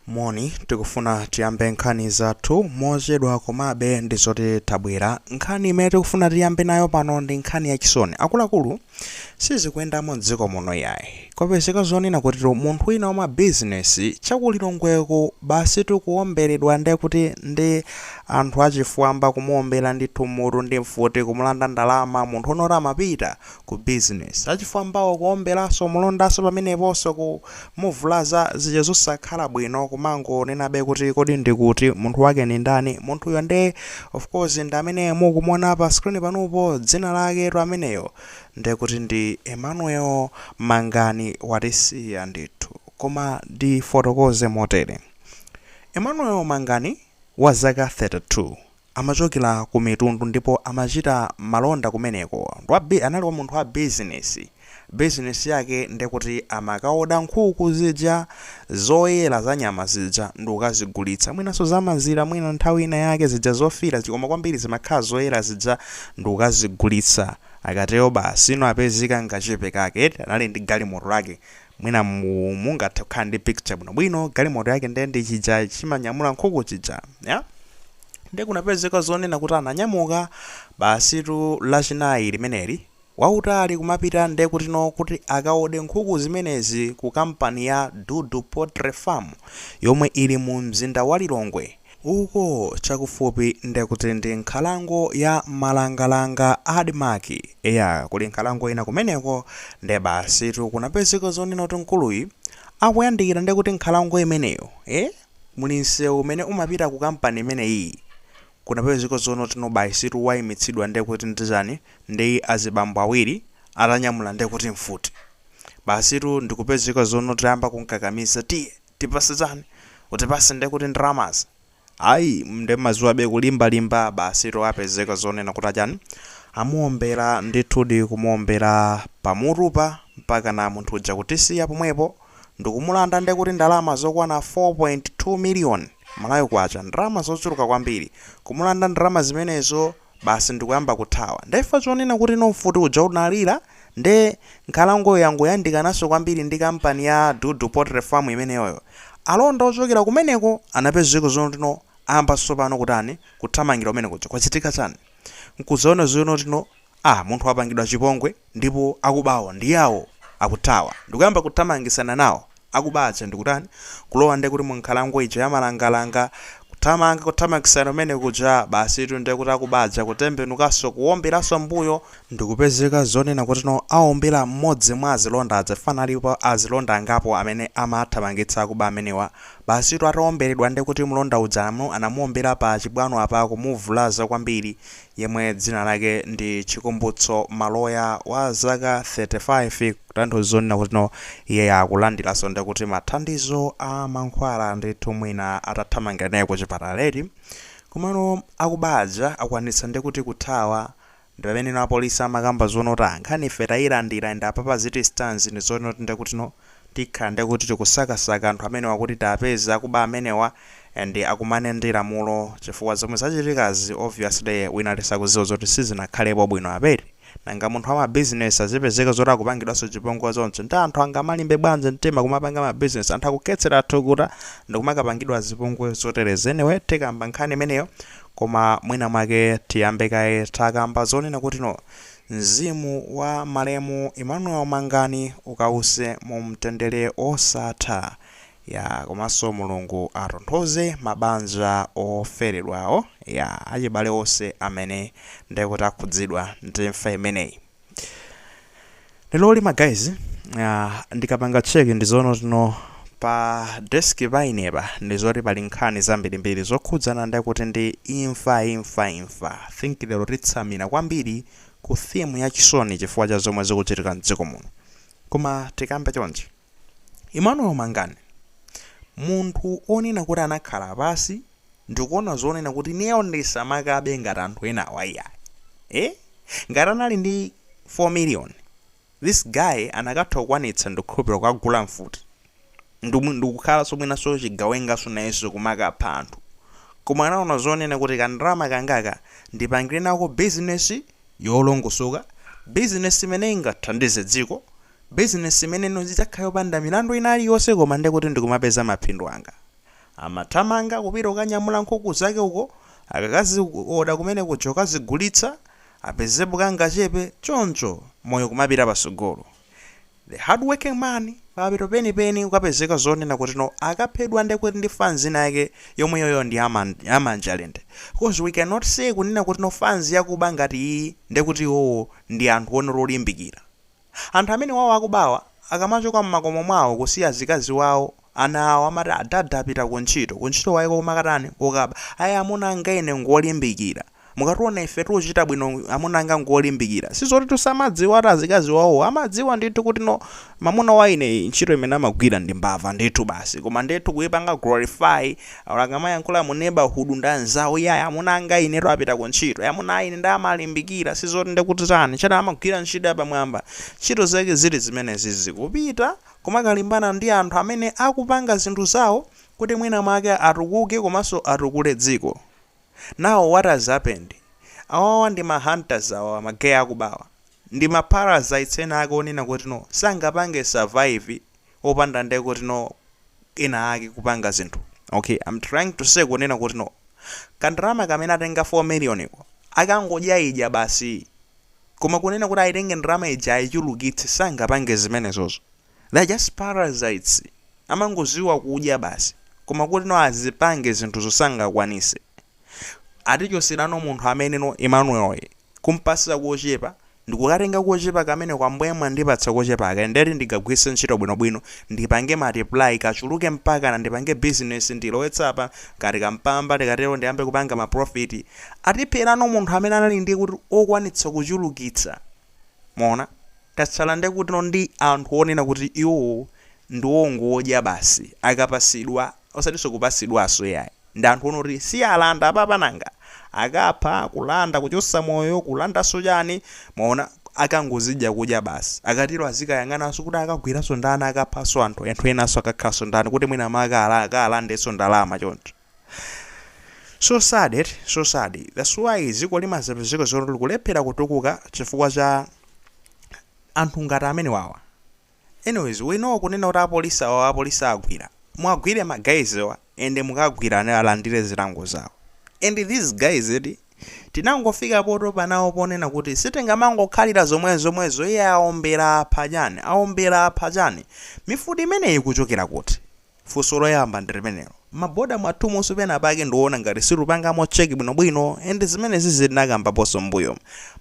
Moni, tikufuna tiyambe nkhani zathu mochedwa, komabe ndi zoti tabwera. Nkhani imene tikufuna tiyambe nayo pano ndi nkhani yachisoni. Akuluakulu, sizikuyendamo mdziko muno yayi. Kwapezeka zonena kuti munthu wina wa mabizinesi chakulilongweko basi tikuwomberedwa, ndiye kuti ndi anthu achifwamba, kumuwombera ndithu mutu ndi mfuti, kumulanda ndalama. Munthu onoti amapita ku bizinesi, achifwambawo kuwomberanso mulondanso pameneponso, kumuvulaza zija zosakhala bwino. Kumangonenabe kuti kodi ndikuti munthu wake ni ndani? Munthuyo ndi, of course, ndi amene mukumuona pa screen panopo. Dzina lake to ameneyo ndekuti ndi Emmanuel Mangani, watisiya ndithu. Koma ndifotokoze motere: Emmanuel Mangani wa zaka 32 amachokera ku Mitundu ndipo amachita malonda kumeneko. Anali wa munthu wa bizinesi. Bizinesi yake ndekuti amakaoda nkhuku zija zoyera za nyama zija ndikukazigulitsa, mwinanso zamazira, mwina nthawi ina yake zija zofira, koma kwambiri zimakhala zoyera zija, ndikukazigulitsa. Akatero basi ino apezeka ngachepe kake. Anali ndi galimoto lake, mwina mungathe kukhala ndi picture bwinobwino. Galimoto yake ndiye ndi chija chimanyamula nkhuku chija ya. Ndi kunapezeka zonena kuti ananyamuka basitu Lachinayi limeneli wautali kumapita, ndiye kuti no kuti akaode nkhuku zimenezi ku kampani ya Dudu Poultry Farm yomwe ili mu mzinda wa Lilongwe, uko chakufupi ndekuti ndi nkhalango ya Malangalanga ADMARC. Eya, kuli nkhalango ina kumeneko. Nde basitu kunapezeka zonena kuti mkuluyi akuyandikira ndekuti nkhalango imeneyo, muli msewu umene umapita ku kampani imeneyi, kunapezeka zonoti no basitu wayimitsidwa, ndekuti ndizani, ndi azibambo awiri atanyamula ndekuti mfuti. Basitu ndikupezeka zonoti ayamba kunkakamiza, "Tiye tipase chani, utipase ndekuti ndalamazi." Ayi, nde mazuwabe kulimbalimba. Basitu apezeka zonena kuti achani, amuombera ndithudi, kumuombera pamutupa mpaka na munthu uja kutisiya pomwepo, ndikumulanda ndekuti ndalama zokwana 4.2 million Malawi kwacha, ndalama zochuluka kwambiri. Kumulanda ndalama zimenezo basi ndikuyamba kuthawa. Ndefa zonena kuti no mfuti uja unalira, nde nkhalango yangoyandikananso kwambiri ndi kampani ya Dudu Poultry Farm imeneyoyo. Alonda ochokera kumeneko anapezeka zonotino ayamba tsopano kutani, kuthamangira kumene kuja, kwachitika chani? Nkuzaona zonotino munthu wapangidwa chipongwe ndipo akubawo ndi yawo akuthawa. Ndikuyamba kuthamangisana nawo akubacha, ndikutani, kulowa ndekuti mu nkhalango ija yamalangalanga, kuthamanga, kuthamangisana kumene kuja. Basi tu ndekuti akubaja kutembenukanso, kuwomberanso mbuyo, ndikupezeka zonena kuti no awombera mmodzi mwa azilonda aja. Fana alipo azilonda angapo amene amathamangitsa akuba amenewa. Basi tu atawomberedwa, ndekuti mlonda uja anamuwombera pa chibwano apa, kumuvulaza kwambiri, yemwe dzina lake ndi Chikumbutso Maloya wa zaka 35. Kutanthauza zonena kuti no iye akulandiranso ndekuti mathandizo a mankhwala ndithu, mwina atathamangira naye ku chipatala eti. Komano akubaja akwanitsa ndekuti kuthawa. Ndi pamene apolisi amakamba zonoti nkhani ife tayilandira, ndi apapa ziti stands ndi zonoti ndekuti no tikhala ndekuti tikusakasaka anthu amenewa kuti tapeza akuba amenewa and akumane ndi lamulo, chifukwa zomwe zachitikazi obviously wina tisakuziwa zoti sizinakhalepo bwino apeti. Nanga munthu wa mabizinesi azipezeka zoti akupangidwanso chipongwe zonse? Ndi anthu angamalimbe bwanji mtima kumapanga mabizinesi, anthu akukhetsera thukuta, ndikumakapangidwa zipongwe zoterezi? Anyway, tikamba nkhani imeneyo, koma mwina mwake tiyambe kaye takamba zonena kuti no mzimu wa malemu Emmanuel Mangani ukause mu mtendere osatha ya, komanso Mulungu atonthoze mabanja oferedwawo ya, achibale onse amene ndekuti akhudzidwa ndi imfa imeneyi. Lero lima guys, ndikapanga check ndizoona tino pa desk painepa ndizoti pali nkhani zambirimbiri zokhudzana ndekuti ndi imfa, imfa, imfa. Think lero titsamira kwambiri ku theme ya chisoni chifukwa cha zomwe zikuchitika mdziko muno. Koma tikambe chonchi: Emmanuel Mangani, munthu onena kuti anakhala pasi ndikuona zonena kuti ineyo ndisamakabe ngati anthu enawa iyayi. Ngati anali ndi 4 million, this guy anakatha kukwanitsa, ndikukhulupirira, kukagula mfuti ndikukhalanso mwinanso chigawengaso nayenso kumakapha anthu. Koma anaona zonena kuti kandalama kangaka ndipangire nako bizinesi yolongosoka, bizinesi imene ingathandize dziko, bizinesi imene idzakhala yopanda milandu ina iliyonse, koma ndekuti ndikumapeza maphindu anga. Amathamanga kupita kukanyamula nkhuku zake uko, akakazioda kumene kuja kukazigulitsa, apezepo kangachepe, choncho moyo kumapita pasogolo. The hardworking man papito penipeni ukapezeka zonena kuti no, akaphedwa ndekuti ndi fans ina yake yomwe yoyo ndi amanjalende, because we cannot say kunena kuti no, fans yakuba ngati iyi ndekuti iwowo ndi anthu onera olimbikira. Anthu amene wawo akubawa akamachoka mmakomo mwawo kusiya zikazi wawo, ana awo, amati adada apita kuntchito. Kuntchito waiko kumakatani? Kokaba. Ayi, amuna anga ine ngolimbikira, mukationa ife tiuchita bwino, amuna anga ngolimbikira. Sizoti tusamadziwa ati azikazi wawo amadziwa ndithu kuti no, mamuna wa ine ntchito imene amagwira ndi mbava ndithu basi, koma ndithu kuyipanga glorify. Akamayankhula mu neighborhood ndi anzawo, iye amuna anga ineto apita kuntchito, amuna ine ndi amalimbikira. Sizoti ndikuti chani chani, amagwira ntchito yapamwamba. Ntchito zake zili zimenezi zikupita kumakalimbana ndi anthu amene akupanga zinthu zawo kuti mwina mwake atukuke komanso atukule dziko. Now what has happened? Awawa ndi ma hunters, awawa mageya akubawa ndi ma parasites ena ake onena kuti no, sangapange survive opanda nde kuti no, ena ake kupanga zinthu. Okay, I'm trying to say kunena kuti no, kandalama kamene atenga 4 million iko akangodya ija basi, koma kunena kuti ayitenge ndalama ija ayichulukitse, sangapange zimenezozo. They're just parasites, amangoziwa kudya basi, koma kuti no, azipange zinthu zosangakwanise. Atichoserano munthu amene no, Emmanuel kumpasira kochepa, ndikukatenga kochepa kamene kwambuye mwandipatsa kochepa aka, ndeti ndigagwiritse ntchito bwinobwino, ndipange multiply kachuluke, mpaka na ndipange business, ndilowetsa apa ngati kampamba, ndikatero ndiyambe kupanga ma profit. Atipherano munthu amene anali ndi kuti okwanitsa kuchulukitsa. Mona tatsala ndi kuti no, ndi anthu onena kuti iwowo ndi wongodya basi, akapasidwa, osatinso kupasidwanso yayi, ndi anthu onoti si alanda apapananga, akapha, kulanda, kuchosa moyo, kulandanso chani. Maona, akangozidya kudya basi. Akatero azikayang'ananso kuti akagwiranso ndani, akaphanso anthu, anthu enanso akakhalanso ndani, kuti mwina maka akalandenso ndalama choncho. So sad it, so sad. That's why dziko limazapezeka zoti likulephera kutukuka chifukwa cha anthu ngati amene wawa. Anyways, we know kunena kuti apolisi awa, apolisi agwira, mwagwire ma guys wa and mukagwira alandire zilango zawo. And these guys eti tinangofika potopa nawo, ponena kuti sitingamangokhalira zomwezomwezo. Iye aombera apha chani, aombera apha chani, mifuti imeneyi kuchokera kuti? Funso loyamba ndi limenelo. Maboda mwathumunso pena pake ndiona ngati situpangamo check bwinobwino, and zimenezi zinakambaponso mbuyo.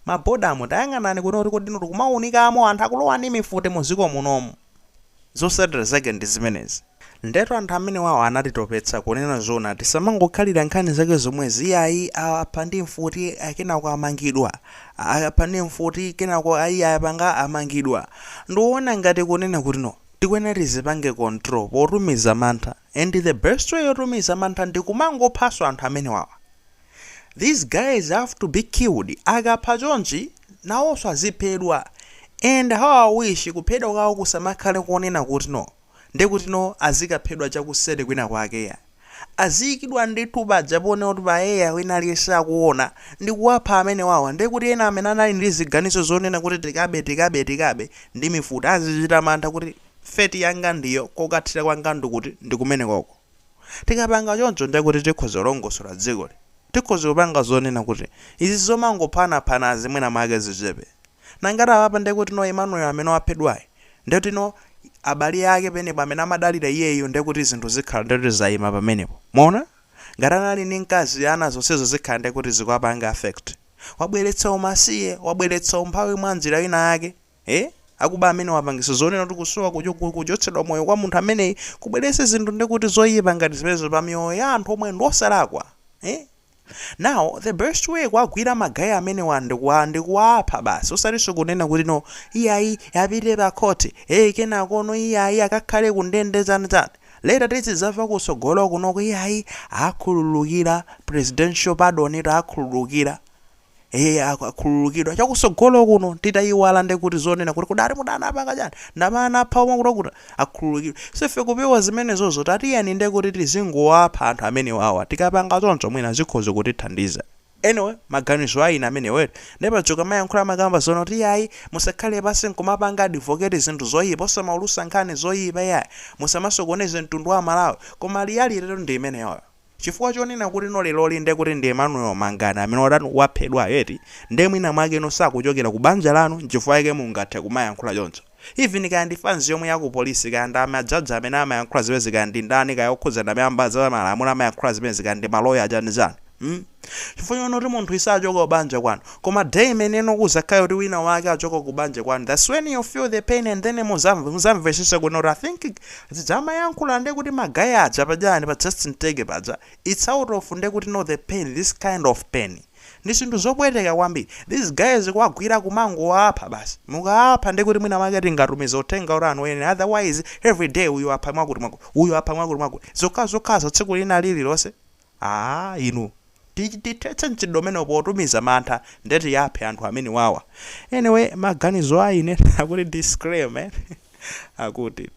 Mabodamo tayang'anani kuti kodino tikumawunikamo anthu akulowa ndi mifuti muziko munomu. Zotsatira zake ndi zimenezi. Ndeto anthu amene wawo anatitopetsa. Kunena zona, tisamangokhalira nkhani zake zomwe ziyayi, apha ndi mfuti, kenako amangidwa, apha ndi mfuti, kenako ayi apanga amangidwa. Ndiona ngati kunena kuti no, tikuyenera tizipange control potumiza mantha, and the best way yotumiza mantha ndi kumangophaso anthu amene wawa. These guys have to be killed. Akapha chonchi nawonso aziphedwa. And how I wish kuphedwa kwawo kusamakhale kuonena kuti no, ndekuti no, azikaphedwa chakuseri kwina kwakeya, aziyikidwa ndithu paja pone kuti payeya wina aliyense akuona ndi kuwapha amene wawa. Ndekuti ena amene anali ndi ziganizo zonena kuti tikabe, tikabe, tikabe ndi mifuti, azichita mantha kuti fate yanga ndiyo kokathira kwanga ndikuti ndikumene koko. Tikapanga choncho ndekuti tikhoza kulongosola dzikoli, tikhoza kupanga zonena kuti izi zomangophanapana zimwena make zichepe. Nangati apapa ndekuti no, Emmanuel amene waphedwayi, ndekuti no, abale ake penepo amene amadalira iyeyo, ndekuti zinthu zikhala ndekuti zayima pamenepo. Mona ngati anali ndi mkazi, ana, zonsezo zikhala ndekuti zikuwapanga affect. Wabweretsa umasiye, wabweretsa umphawi mwa njira ina yake, eh? Akuba amene wapangisa zonena kuti kusowa kuchotsedwa moyo kwa munthu ameneyi kubweretse zinthu ndikuti zoyipa ngati zimenezo pa miyoyo ya anthu omwe ndi osalakwa, eh? Now the best way kuwagwira ma guy amenewa ndikuwapha basi, osatinso kunena kuti no, iyayi, apite pa khoti, hey, kenakono iyayi, akakhale kundende chani chani. Later tizidzamva kutsogolo kunoko, iyayi, akhululukira, presidential pardon, akhululukira, akhululukidwa chakusogolo kuno, titayiwala ndekuti zonena kuti kudali mudana apanga chani, ndamana apha omwe kuti akhululukidwe. Sefe kupewa zimenezozo, tatiyeni ndekuti tizingowapha anthu amene wawa. Tikapanga choncho mwina zikhoza kutithandiza. Anyway, maganizo a ine amenewo. Ndipo paja mayankhula makamba zoona kuti yayi, musakhale pasi nkumapanga advocate zinthu zoyipa, osamaulusa nkhani zoyipa yayi, musamasokoneze mtundu wa Malawi. Koma reality ndi imeneyoyo, chifukwa chonena kuti no lero linde kuti ndi Emmanuel Mangani amene watani, waphedwa eti, nde mwina mwake ino sakuchokera ku banja lanu, nchifukwa chake mungathe kumayankhula choncho. Even kaya ndi fans yomwe yaku polisi, kaya ndi amajaji amene amayankhula zimene, kaya ndi ndani, kaya okhudzana amene ambaza malamulo amayankhula zimene, kaya ndi maloya chani chani, Chifukwa chonena kuti munthu isachoka kubanja kwanu, koma day imene kuzakhale kuti wina wake achoka kubanja kwanu, that's when you feel the pain and then muzamvesesa kuti I think zidzamayankhula nde kuti ma guy aja pajani pa Justin Tege paja, it's out of nde kuti no the pain, this kind of pain ndi zinthu zopweteka kwambiri. These guys kuwagwira, kumangowapha basi. Mukaapha ndi kuti mwina mwake tingatumiza uthenga kuti anthu ene. Otherwise every day uyu apha mwakuti mwakuti, uyu apha mwakuti mwakuti, zokhazokhazo tsiku lina lililonse. Ah, inu, tithetse mchitidwe umene potumiza mantha, ndeti yaphe anthu amene wawa. Anyway, maganizo a ine akuti disclaimer akuti